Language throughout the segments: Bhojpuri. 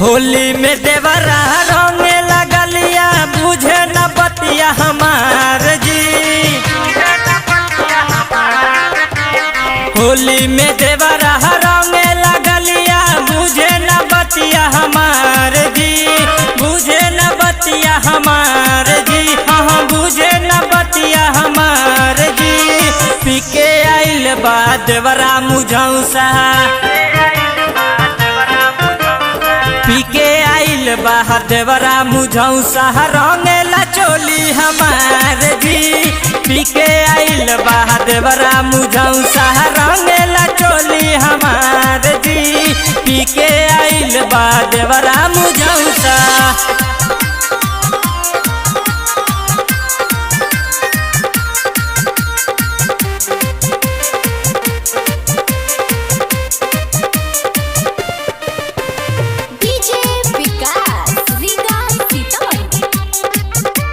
होली में देवरा रंगे लगलिया बुझे न बतिया हमार जी। होली में देवरा रंगे लगलिया बुझे न बतिया हमार जी, बुझे न बतिया हमार जी, हाँ बुझे न बतिया हमार जी। पीके आइल बा देवरा मुझौसा, पीके आइल बा देवरा मुझौसा रंगेला चोली हमार जी। पीके आइल बा देवरा मुझौसा रंगेला चोली हमार जी। पीके आइल बा देवरा मुझौसा। डीजे विकास रीगा सीतामढ़ी।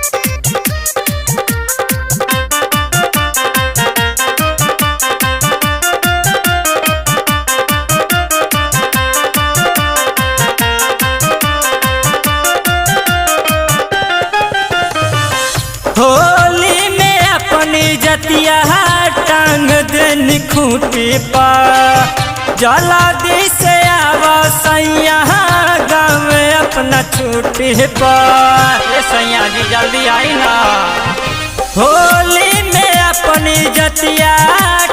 होली में अपनी जतिया टांग देनी खूंटी पर, जल्दी से आवा सैया गाँव में अपना छुट्टी पर। ए सैया जी जल्दी आई ना। होली में अपनी जतिया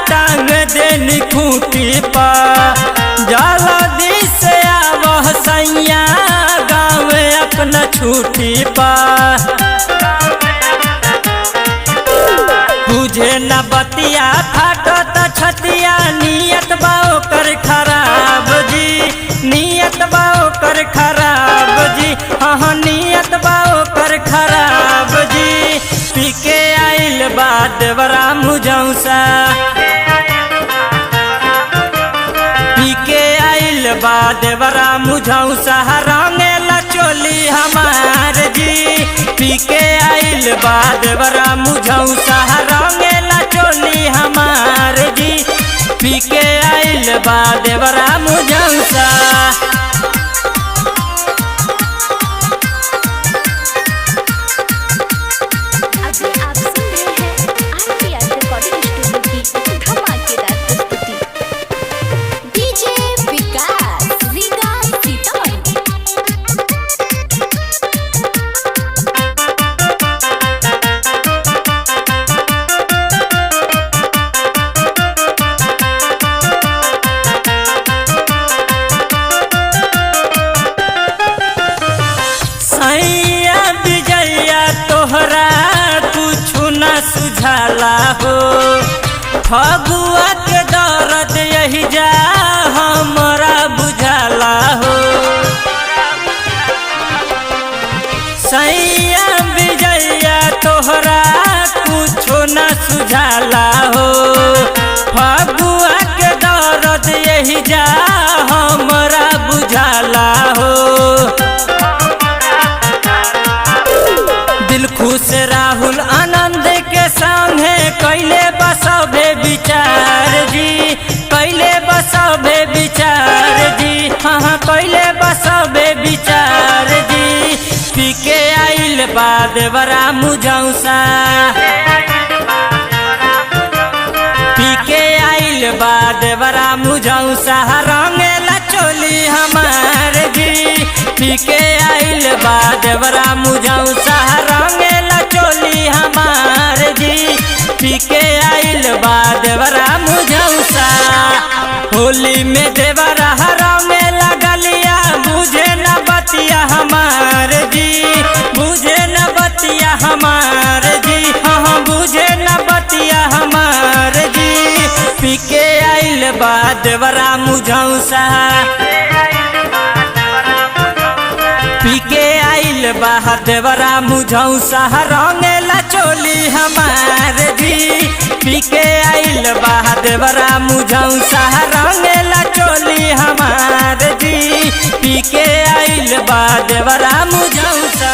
टांग देनी खूंटी पर, जल्दी से आवा सैया गाँव में अपना छुट्टी पर। बुझे न बतिया फाटत छतिया नियत बा ओकर खराब जी, नियत बा ओकर खराब जी, हाँ नियत बा ओकर खराब जी। पीके आइल बा देवरा मुझौसा, पीके आइल बा देवरा मुझौसा रंगेला चोली हमार जी। पीके आइल बा देवरा मुझौसा रंगेला चोली हमार जी। पीके आइल बा देवरा मुझौसा। अभी आप सुन रहे हैं आरपीआर रिकॉर्डिंग स्टूडियो की धमाकेदार प्रस्तुति। डीजे विकास रीगा सीतामढ़ी। सैया विजया तोहरा कुछु न सुझाला हो, फगुआ के दर्द यही जा हमरा बुझाला हो। सैया विजया तोहरा कुछु न सुझाला हो, फगुआ के दर्द यही जा हमरा बुझाला हो। दिल खुश राहुल आनंद के संगे कैले बसभे विचार जी, कैले बसभे विचार जी, हाँ हाँ कैले बसभे विचार जी। पीके आइल बा देवरा मुझौसा, पीके आइल बा देवरा मुझौसा रंगेला चोली हमार जी। पीके आइल बा देवरा मुझौसा रंगेला चोली हमार जी। पीके आइल बा देवरा मुझौसा। होली में देवरा रंगे लगलिया बुझे न बतिया हमार जी, बुझे न बतिया हमार जी, हाँ बुझे न बतिया हमार जी। पीके आइल बा देवरा मुझौसा, पीके आइल बा देवरा मुझौसा रंगेला चोली हमार जी। पीके आइल बा देवरा मुझौसा रंगेला चोली हमार जी। पीके आइल बा देवरा मुझौसा।